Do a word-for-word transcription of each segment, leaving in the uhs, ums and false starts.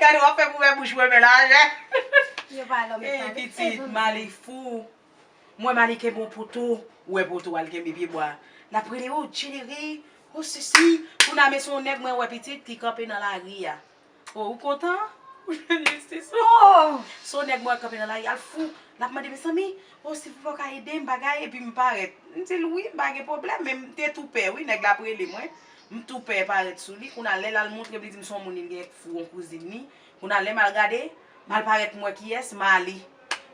Gade w ap fè pou fè bouch mwen men lajè. Yo pa lòm. Ey, pitit, Malik fou. Mwen Malik kenbe yon poto. Ou wè poto al kenbe pye bwa. L ap rele, o Jenere, o sisi. Kounye a men se yon nèg mwen wè pitit ki kanpe nan lari a. O, ou kontan? Ou jwenn jistis ou? Se yon nèg mwen wè kanpe nan lari a, l fou. L ap mande, mezanmi, o silvouplè w ka ede m bagay, epi m parèt. M di l wi, m pa gen pwoblèm, men m te tou pè wi, nèg la ap rele mwen. M tou pè parèt sou li, kounye a lè l al montre m, li di m se yon moun li gen fou yon kouzin li. Kounye a lè m al gade, m al parèt m wè kiyès, Mali.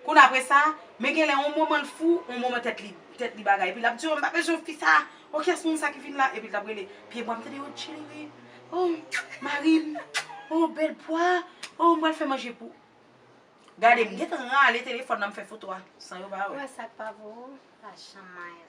Kounye a apre sa, men genlè yon moman l fou, yon moman tèt li, tèt li bagay. Epi l ap di, o m pa bezwen fi sa, o kiyès moun sa ki vin la, epi l t ap rele, pye bwa m tande yo tchilere, o mari m, o bèl bwa, o m pral fè manje pou. Gade m gentan rale telefòn nan m fè foto a, san yo pa wè. Ou wè sa k pa pou ou, pa janm mayen.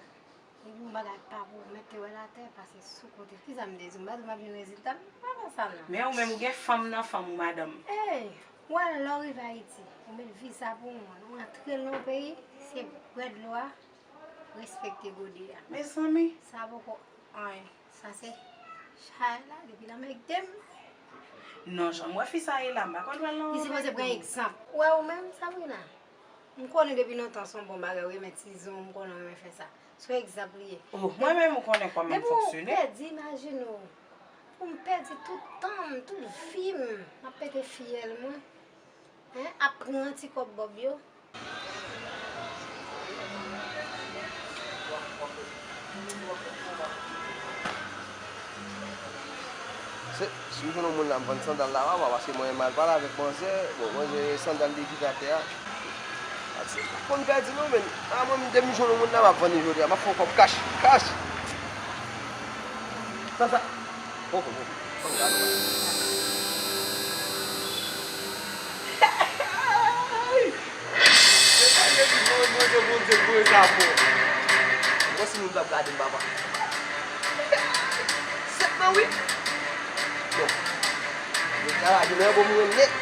Depi yon bagay pa pou ou, mete w l atè, pase sou kote. Kisa m te di w? M pa di w m ap jwenn rezilta, m pa fè sa non. Men ou menm ou gen fanm nan fanm ou, madanm. Ey, ou wè lè w rive Ayiti, ou met viza pou yon moun, ou antre l nan yon peyi, se bwè dlo a, respekte gode a. Mezanmi. Sa poko anyen. Sa se chay la, depi nan men de m. Non, jan m wè fi sa ye la, m pa konn wè l nan. Li sipoze pran egzanp. Ou wè ou menm, Sabrina? M konnen depi lontan se yon bon bagay, ou renmen tizon, m konnen ou renmen fè sa. Se yon egzanp li ye. O, mwen menm ou konnen kòman m fonksyone. Depi w pèdi, imajine w. Pou m pèdi tout tan m, tout vi m, m ap pete fyèl mwen. Hein, ap pran ti kòb bòb yo. Se, si w jwenn yon moun la, m vann sandal la, papa, paske mwen mal pale avèk manzè. Bon, manzè sandal li kite atè a. Ak se pa konn pèdi non, men. A, mwen, depi m jwenn yon moun la, m ap vann li jodi a. M ap fè yon kòb kach, kach. Sa, sa. Poko, poko. Poko, gade. Se pa depi bon, Bondye, Bondye voye sa pou ou. Bon, si moun t ap gade m, papa. Sèt nan wi. Bon. Yo ka lage nan bon mwen nèt.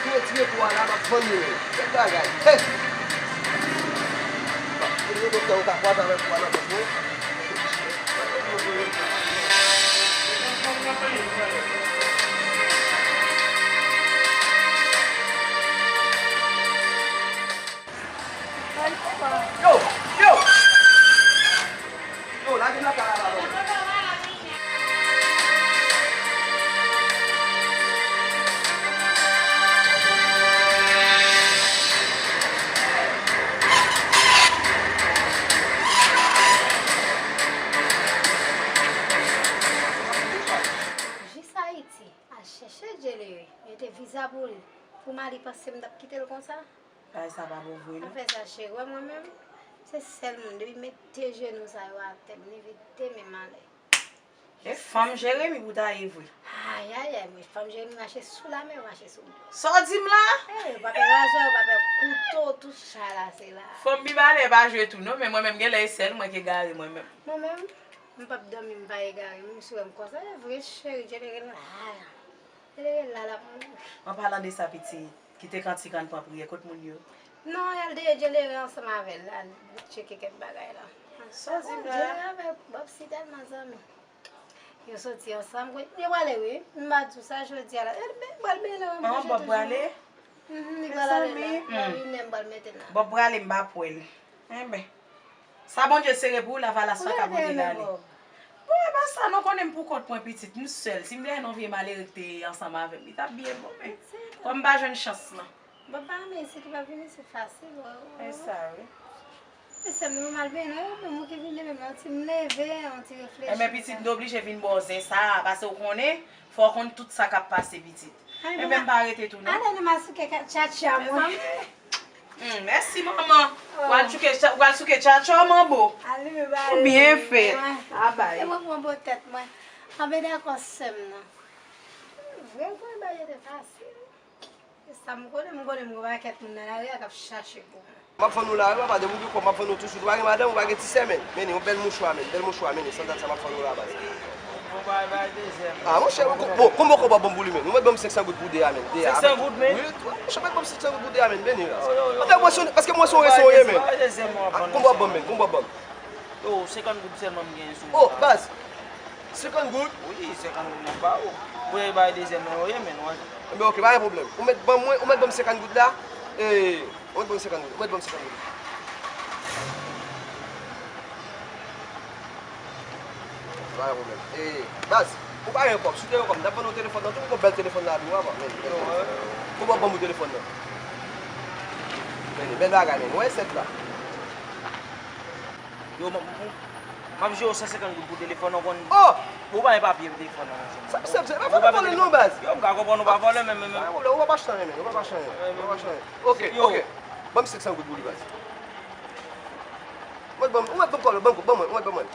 Pou retire pou a la, m ap vann yo. Bèl bagay. Hey! Bon, pou nou doktè, ou ka kwaze avèk pou a nan pòch mwen. Yo! Yo! Yo, lage m lakay la, la, la. Jis Ayiti, al chèche Djelere, mete viza pou li. Pou Mali panse m t ap kite l konsa? Bagay sa pa bon vre non. Pa fè sa cheri, wè mwen menm, se sèl moun, depi m mete jenou sa yo atè, m leve de men m anlè. E fanm Jeremi pou ta ye vre. Ayayay, mwen fanm Jeremi mache sou lamè, yo mache sou dlo. Sa w di m la? Ey, yo pa pè razè, yo pa pè kouto, tout chay la se la. Fanm Mibalè pa jwe tou non, men mwen menm genlè e sèl mwen ki egare mwen menm. Mwen menm, m p ap dòmi, m pa egare, menm si w wè m konsa, e vre cheri, Djelere la. Djelere la, l ap mouri. An palan de sa, pitit, kite kantik an pran priyè, kot moun yo? Non, y al dèyè Djelere ansanm avè l, al tcheke kèk bagay la. Sa di m la? Djelere avè Bòpsi tèlman zanmi. Yo soti ansanm, yo prale wi. M pa di w sa jodi a la. E, ben, pral benen wi. An, Bòp prale? Mhm, li pral ale la. Mezanmi, hmm. Bòp prale, m pa pwè l. Enben. Sa Bondye sere pou ou, Lavalas pa ka pote l ale. Bon, e pa sa, non, konnen m pou kont mwen pitit, m sèl. Si m te jwenn yon vye malere ki te ansanm avè m, li t ap byen bon, men kòm m pa jwenn chans lan. Bon, pa men, si ki pa vini, se fasil, wè, wè. E sa, wi. E sèl m mal benen, menm ou ki vini, menm yon ti m leve, yon ti reflechi. Enben, pitit, m te oblije vin ba w zen sa a, paske w konnen, fò w konn tout sa k ap pase, pitit. Enben, m pa rete tou, non. Ale, nou masouke tchatcha mwen. Hmm, mèsi, manman. W al souke, w al souke tchatcha w, manbo. Ou byen fèt. A bay. E mwen pran bon tèt mwen. Anben dakò, sè m nan. Vre, vre, bagay yo te fasil. E sa m konnen, m konnen m gen pakèt moun nan lari a k ap chache pou mwen. M ap vann ou la, wi, papa, depi w gen kòb, m ap vann ou touswit. Ou pa gen madanm, ou pa gen ti sè, men. Men yon bèl mouchwa, men. Bèl mouchwa, men. Sandal sa m ap vann ou la, baz. Bon, bay, bay, dezyèm. A, monchè, bon, konbyen w konn ban m pou li, men? Ou mèt ban m senk san goud pou de a, men. De a. Senk san goud, men? Wi, monchè, mèt ban m senk san goud pou de a, men. Beni, baz. Yo, yo, yo. Mwen se yon, paske mwen se yon resoye, men. Bay dezyèm, mwen ap vann ou. Konbyen w ap ban m, men? Konbyen w ap ban m? Yo, senkant goud sèlman m genyen sou mwen. O, baz. Senkant goud? Wi, senkant goud m ap ba ou. Pou bay dezyèm nan, yo ye, men. Enben, ok, pa gen pwoblèm. Ou mèt ban mwen, ou mèt ban m senkant goud la. E, ou mèt ban m senkant goud. Ou mèt ban m senkant goud. Pa gen pwoblèm. E, baz, ou pa gen kòb. Si w te gen kòb, m t ap vann ou telefòn nan tou, m gon bèl telefòn la pou ou avan. Men, men, men. Kòman w ban m telefòn nan? Men, bèl bagay, men. Ou wè sèt la. Yo, m, m, m ap jere w san senkant goud pou telefòn nan, konn. Oh! Ou pa gen papye pou telefòn nan, monchè. Sa, sa, sa, pa vòlè non, baz. Yo, m ka konprann ou pa vòlè, men, men, men. Pa gen pwoblèm, ou pa pa chanyen, men, ou pa pa chanyen, ou pa pa chanyen. Ok, ok. Ban m senk san goud pou li, baz. Ou mèt ban m, ou mèt ban m kòb la, ban m, ban mwen, ou mèt ban mwen.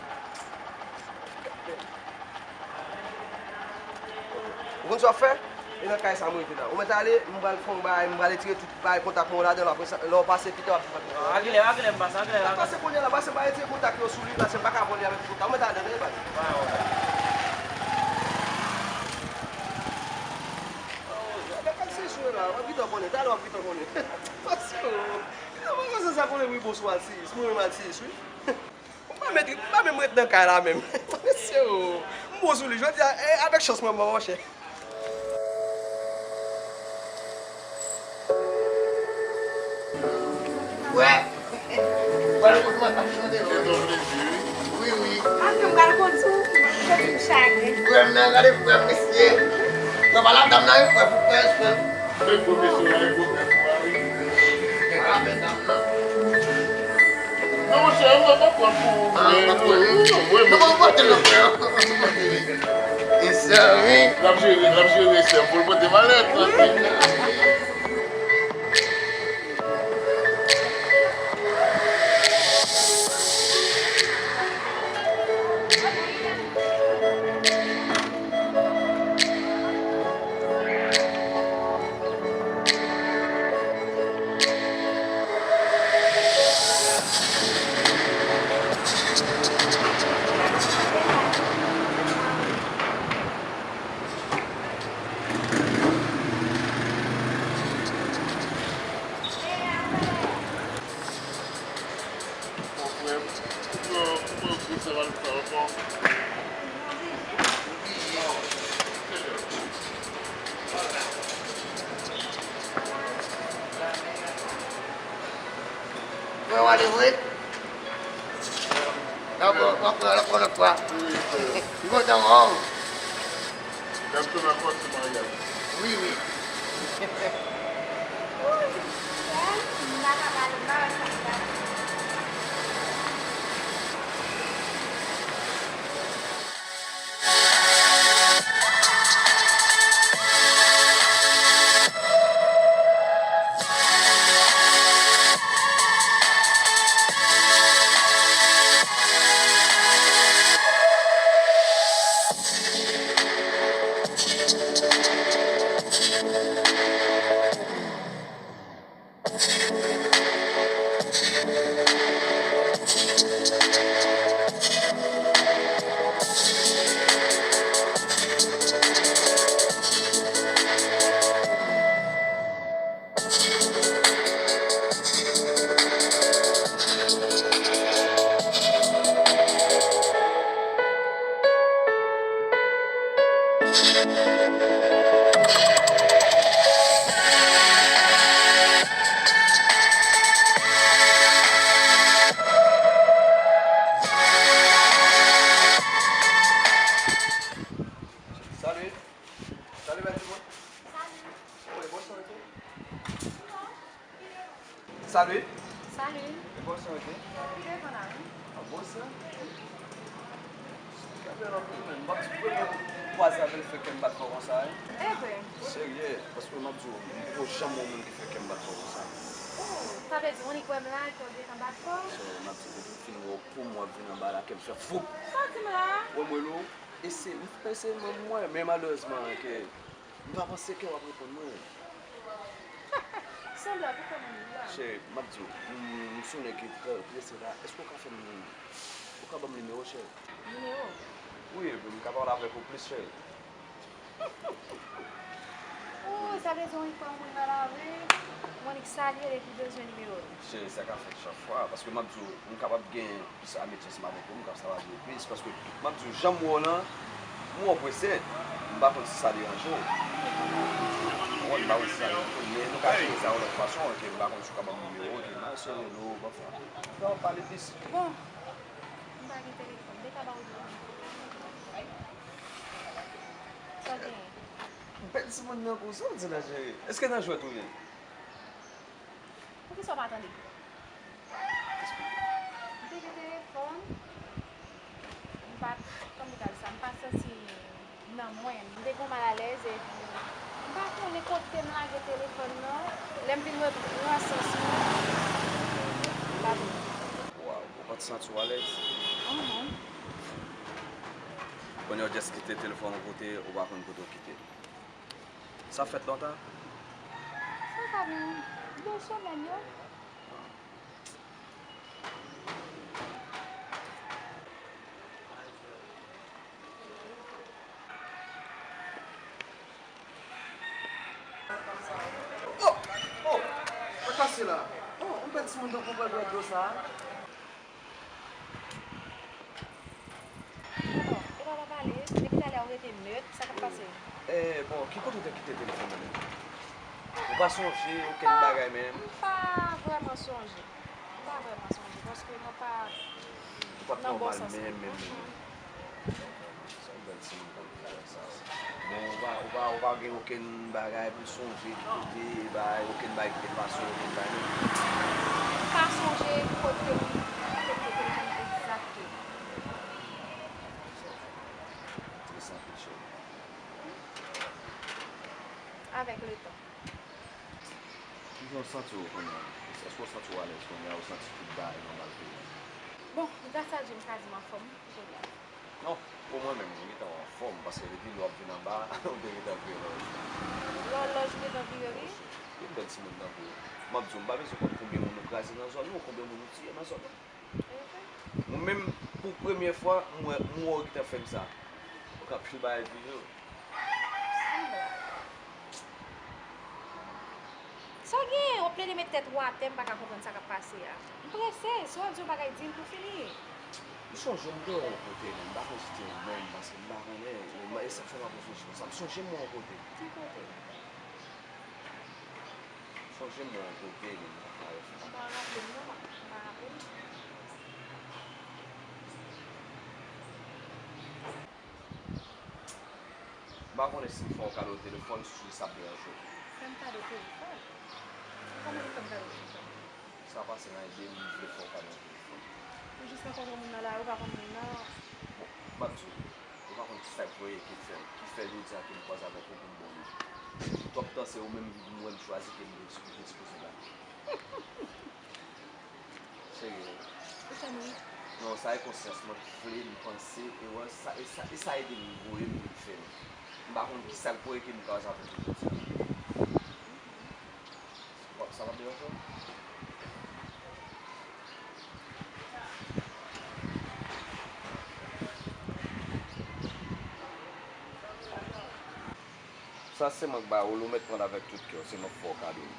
Ou konn sa w ap fè? E nan kay sa mwen rete la. Ou mèt ale, m pral fè yon bagay, m pral retire tout bagay kontak mwen yo ladan l, apre sa, lè w pase pita w ap fè. A kilè, a kilè m pase, a kilè, a kilè? Pase kounye a la, pase m pral retire kontak yo sou li, paske m pa ka vòlè avèk kontak. Ou mèt ale, baz. Gade kay se sou la, w ap gentan konnen, talè w ap gentan konnen. Pase yo. Kòman sa konnen wi, bonswa, Alsiyis, mwen menm Alsiyis, wi. M pa menm, m pa menm ret nan kay la menm. Mesye o, m bon sou li. Jodi a, eh, avèk chans mwen, mwen, monchè. Wè. Wè, nou konn mwen pa chante, non. Se yon plezi, wi. Wi, wi. Anfen, m pral konn sou, m santi m chagren. Frè m nan, gade frè m, mesye. Mwen pa ladan m nan, wi, frè, pou frè, frè. Fèk pwofesyonèl, fèk pwofesyonèl. Ah, men dam nan. Non, monchè, mwen pa pran pou ou. Ah, pa pou ou. Wi, non, mwen pote l, frè. E sè, wi. L ap jere, l ap jere, sè, pou l pote malèt, tranquille. Bon, frè m, koupe yo, koupe yo gwo sèval sa ankò. Mwen w ale vre? Nan, bon, w ap pran, w ap pran lòt fwa. Wi, frè. M kontan wè w. N ap tounen ankò ti maryaj. Wi, wi. Wi, sè, m pa ka pale, m pa wè sa m ta di. Salut. Salut, bèl timoun. Salut. Wi, bonswa, ok. Salut. Salut. E bò sa w rete? Pi devan la, wi. A, bò sa? Sa bèl anpil, menm. M p ap di premye kwaze avè l fè kè m bat fò konsa, wi. E vre? Serye, paske m ap di w, m poko janm wè yon moun ki fè kè m bat fò konsa. Oh, sa vle di, Monique wè m la, kè w gentan bat fò? So, m ap di, depi m fin wè w, pou m w ap vin anba la, kè m fè foup. Sa w di m la? Wè m rele w, e se, e se mwen m wè, men malerezman, ke M pa panse ke w ap reponn mwen. Sanble pou kòman m la. Cheri, m ap di w, m, m sou nèg ki trè prese la. Èske w ka fè m, ou ka ban m nimewo w, cheri? Nimewo w? Wi, epi m ka pale avèk ou plis, cheri. Oh, sa vle di w annik wè yon moun nan lari, w annik salye l epi w bezwen nimewo l. Cheri, sa ka fèt chak fwa, paske m ap di w, m kapab gen plis amiti ansanm avèk ou, m ka sa va di w plis, paske m ap di w, jan m wè w lan, m wè w prese, m pa konn si sa deranje w. M pa konn si sa yo konn, men nou ka jere sa yon lòt fason, ok, m pa konn si w ka ban m nimewo, ok, m a eseye rele w, bon, fè w pale plis. Bon, m pa gen telefòn, m te ka ba w de. Sa w genyen? M pèdi moun nan konsa, w di nan jere. Èske nan jwèt ou ye? Poukisa w pa tande? M te gen telefòn, m pa t, kòman m ta di sa, m pa t santi nan mwen, m te gen malalèz, epi m pa konnen kote m lage telefòn nan, lè m vin wè nan sans mwen, m pa t. Waw, ou pa t santi w alèz? Mhm. Kounye a w jis kite telefòn ou kote, ou pa konn kote w kite l. Sa fèt lontan? Sa ka gen de semèn, wi. Oh! Oh! Sa k pase la? Oh, m pèdi timoun tankou bwè dlo sa. Bon, epa pa pale, depi talè a ou rete nèt, sa k ap pase? Eh, bon, ki kote w te kite telefòn nan menm? Ou pa sonje okenn bagay menm? M pa vrèman sonje. M pa vrèman sonje, paske mwen pa nan bon sans mwen. Ou pa t nòmal menm, menm, menm. Sa yon bèl timoun konn fè sa. Bon, ou pa, ou pa, ou pa gen okenn bagay pou sonje ki kote, bay, okenn bagay ki te pase, okenn bagay menm? M pa sonje kote m te kite telefòn nan egzakteman. Très anpil, cheri. Avèk letan. Kijan w santi w kounye a? Èske w santi w alèz kounye a? Ou santi tout bagay nòmal kounye a? Bon, gras a Dye, m ka di m anfòm kounye a. Non, pou mwen menm, mwen gentan anfòm, paske depi lè w ap vin anba, ou te gentan vire lòj. Lò-, lòj ou gentan vire, wi. Yon bèl timoun tankou w. M ap di w, m pa bezwen konn konbyen moun ou kraze nan zòn ou, konbyen moun ou tiye nan zòn ou. Mwen menm, pou premye fwa, m wè, m wè w gentan fè m sa. Ou ka pil bagay pi jou. Sa w genyen? W ap plede met tèt ou atè, m pa ka konprann sa k ap pase a. M prese, si w ap di yon bagay, di l pou fini. M sonje m te wè w yon kote, men m pa konn si te yon nonm, paske m pa konnen, e sa k fè m ap reflechi konsa. M sonje m wè w yon kote. Ki kote? Sonje m wè w yon kote, men m pa ka reflechi. M pa raple m non, m pa raple m. M pa konnen si m fè w kado telefòn, si sa ap deranje w. Fè m kado telefòn? Kòman ou fè m kado telefòn? Sa pase nan ide m, m vle fè w kado yon telefòn. Ou jis rankontre moun nan lari, ou pa konn moun nan. Bon, m ap di w, ou pa konn ki sa k voye ki fè, ki fè jodi a ke m kwaze avèk ou pou m ba w li. Twòp tan se ou menm m wè m chwazi ke m te sipoze ba. Serye. Ou fè m ri. Non, sa e konsyans mwen k vle m panse, e wè sa, e sa, e sa ede m voye m pou l fè m. M pa konn ki sa k voye ke m kwaze avèk ou jodi a. Sa p ap deranje w? Sa se mwen k ba ou l, ou mèt pran l avèk tout kè w, se mwen k fè w kado l.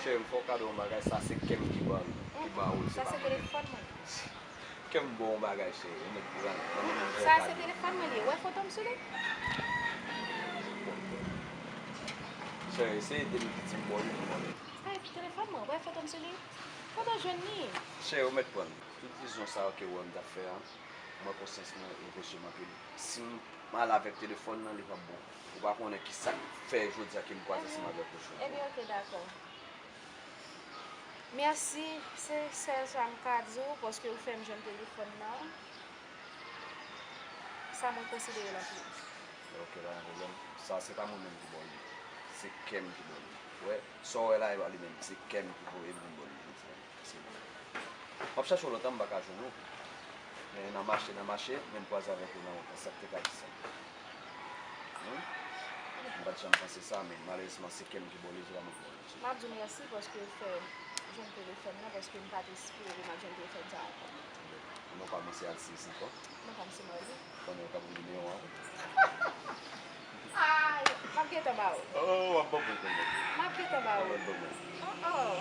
Cheri, m fè w kado yon bagay, sa se kè m ki ba l, ki ba ou l, se pa mwen menm. Kè m ba w yon bagay, cheri, ou mèt pran l. Sa se telefòn mwen li ye, ou wè foto m sou li? Cheri, se ede m ki di m ba w li pou mwen menm. Sa se telefòn mwen, ou wè foto m sou li? Kote w jwenn li? Cheri, ou mèt pran l. Tout vizyon sa yo ke ou wè m t ap fè a, mwen konsyans mwen anpeche m anpil. Si m al avèk telefòn nan, li p ap bon. Ou pa konnen ki sa k fè jodi a ke m kwaze ansanm avèk ou jodi a. Ebyen, ok, dakò. Mèsi, se sèl sa m ka di w, paske ou fè m jwenn telefòn nan. Sa mwen konsidere l anpil. Ok, pa gen pwoblèm. Sa se pa mwen menm ki ba w li. Se kè m ki ba w li. Ou wè, sa w wè la, e pa li menm. Se kè m ki voye m vin ba w li jodi a. Se li. M ap chache w lontan, m pa ka jwenn ou. Men n a mache, n a mache, men m kwaze avèk ou nan wout la. Sa k te ka di sa? Wi. M pa t janm panse sa, men malerezman, se kè m ki ba w li, se pa mwen ki ba w li. M ap di w mèsi paske w fè m jwenn telefòn nan, paske m pa t espere ke m ap jwenn telefòn sa a ankò. Non pa mwen se Alsis ankò. Non pa m se Marly. Konnen w ka ban m nimewo a. Ay, m ap gentan ba ou. Oh, w ap ban mwen konnen. M ap gentan ba ou. Ban mwen, ban mwen. Oh, oh.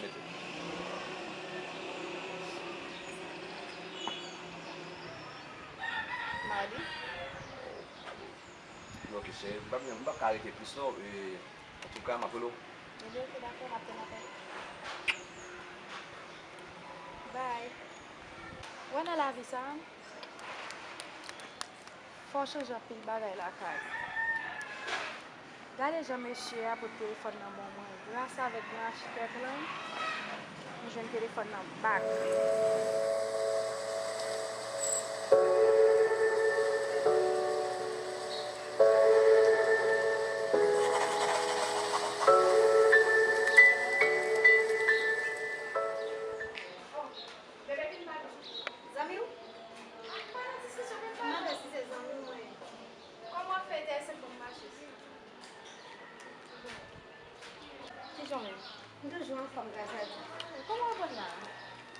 Mete. Marly. Oh, Marly. Ok, cheri, m p ap, m p ap ka rete plis non. E, antouka, m ap rele w. Ebyen, ok, dakò, m ap tann apèl. Bye. Wè nan lavi sa, fò w chanje anpil bagay lakay. Gade jan mesye a pot telefòn nan ban mwen. Gras avèk gran achitèk lan, m jwenn telefòn nan bak. Zanmi w? M mande si se zanmi w mwen. Kòman w ap fè enterese m pou m mache? Kijan w ye? M toujou anfòm, gras a Dye. Kòman w konn la?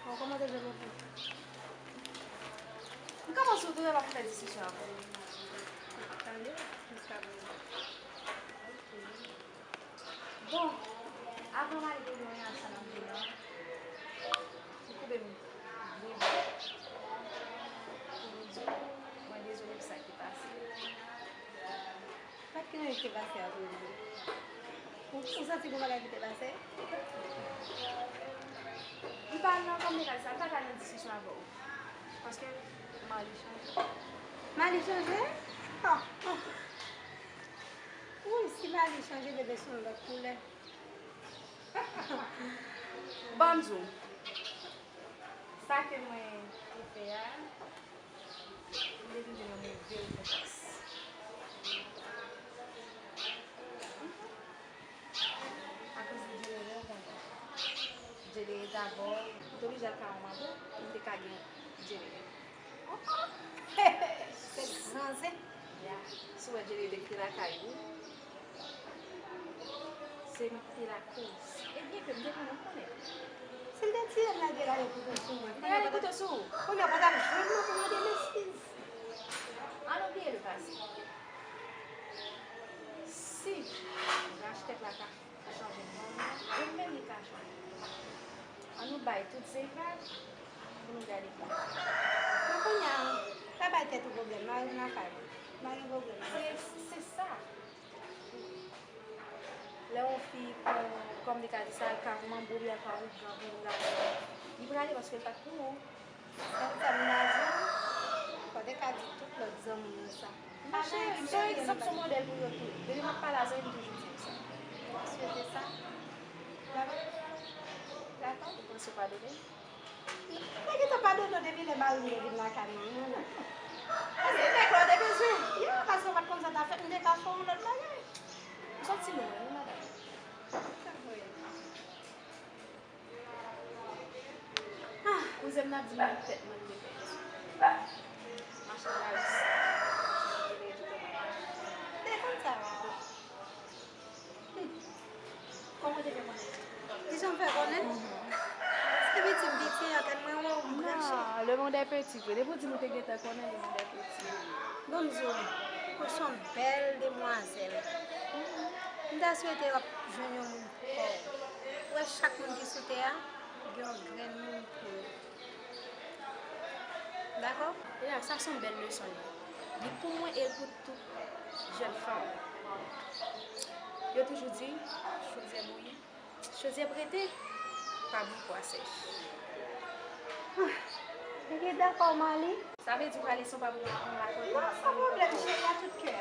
Bon, kòman w te jwenn mwen pou? M kòmanse w tou, epi m ap fè diskisyon avè w. Tande, jiska prezan. Bon, avan m ale pi lwen nan sa n ap di lan, ou koube m byen byen pou m di w mwen dezole pou sa ki pase. Pa t gen anyen ki te pase a vre vre. Ou, ou santi gen bagay ki te pase? M pa nan kòm te ka di sa, m pa ka nan diskisyon avè w. Paske Mali chanje. Mali chanje? Oh, oh. Wi, si Mali chanje, debe se yon lòt koulè. Ban m di w, sa ke mwen te fè a, m te vin jwenn yon move rekonpans. Akoz de Djelere, w konprann. Djelere dabò, m te oblije al kay yon manbo pou m te ka gen Djelere. Se gran zen. Ya. Si w wè Djelere te kite lakay ou, se m ki te lakoz. E byen ke m te konnen, m konnen. Si l te tiye m, l al te rale kouto sou mwen. Li te rale kouto sou ou? Kounye a, fò w t al jwenn mwen pou mande m eskiz. Ann oubliye lepase. Si rach tèt la ka chanje non, ou menm li ka chanje. Ann nou bay tout zen pa pou nou gade ki. Men kounye a, pa bay tèt ou pwoblèm, mari m lakay ou. Pa gen pwoblèm. Se, se sa. Lè yon fi pran, kòm li ka di sa, al ka yon manbo oubyen al ka yon gran pou yon gason, li prale paske l pa t pou ou. Sa m ta di w, fò w te ka di tout lòt zanmi w sa. Monchè, m se yon egzanp, se yon modèl pou yo tou. Depi m ap pale a zanmi m, toujou di yo sa. M swete sa. Dakò? Dakò? Ou panse w padone m? Mwen gentan padone w depi lè mari m te vin lakay mwen an. Paske nèg la w te bezwen. Ya, paske w pa t konn sa t ap fèt, m te ka fè yon lòt bagay. M sòti lwen, wi, madanm. Se vre. Ah, kouzen m nan ap di m nan tèt mwen m te pèdi. Machann Laris. Te konn sa. Hmm. Kòman w te fè konnen? Kijan m fè konnen? Se piti m piti, antann mwen wè w m branche. Non, le monde est petit vre. Depi w di m ou te gentan konnen, le monde est petit. Bon, m di w, ou se yon bèl demwazèl. M ta swete w ap jwenn yon moun pou kò w. Ou wè chak moun ki sou tè a, gen yon grenn moun pou yo. Dakò? Ya, sa se yon bèl leson li ye. Li pou mwen e l pou tout jèn fanm. Yo toujou di, chodyè bouyi, chodyè prete, pa bouyi pwa sèch. Ah, li dakò, Mali. Sa vle di w prale san pa pou yon rapò. Non, san pwoblèm, cheri, a tout kè.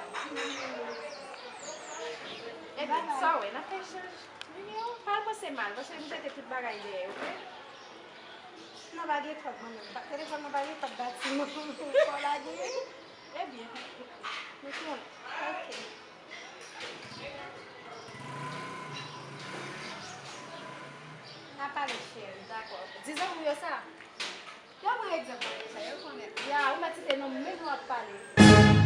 Ebyen, sa w wè, n ap fè echanj nimewo. Pa panse mal, paske m jete tout bagay dèyè, oke? Non, pa gen fòt, mwen menm. Pa, telefòn nan pa gen fòt, batiman. Fò lage. Ebyen, nou konnen. Oke. N a pale, cheri. Dakò. Di zanmi w yo sa. Yo pran egzanp nan deja, yo konnen. Ya, ou mèt site non m, menm lè w ap pale.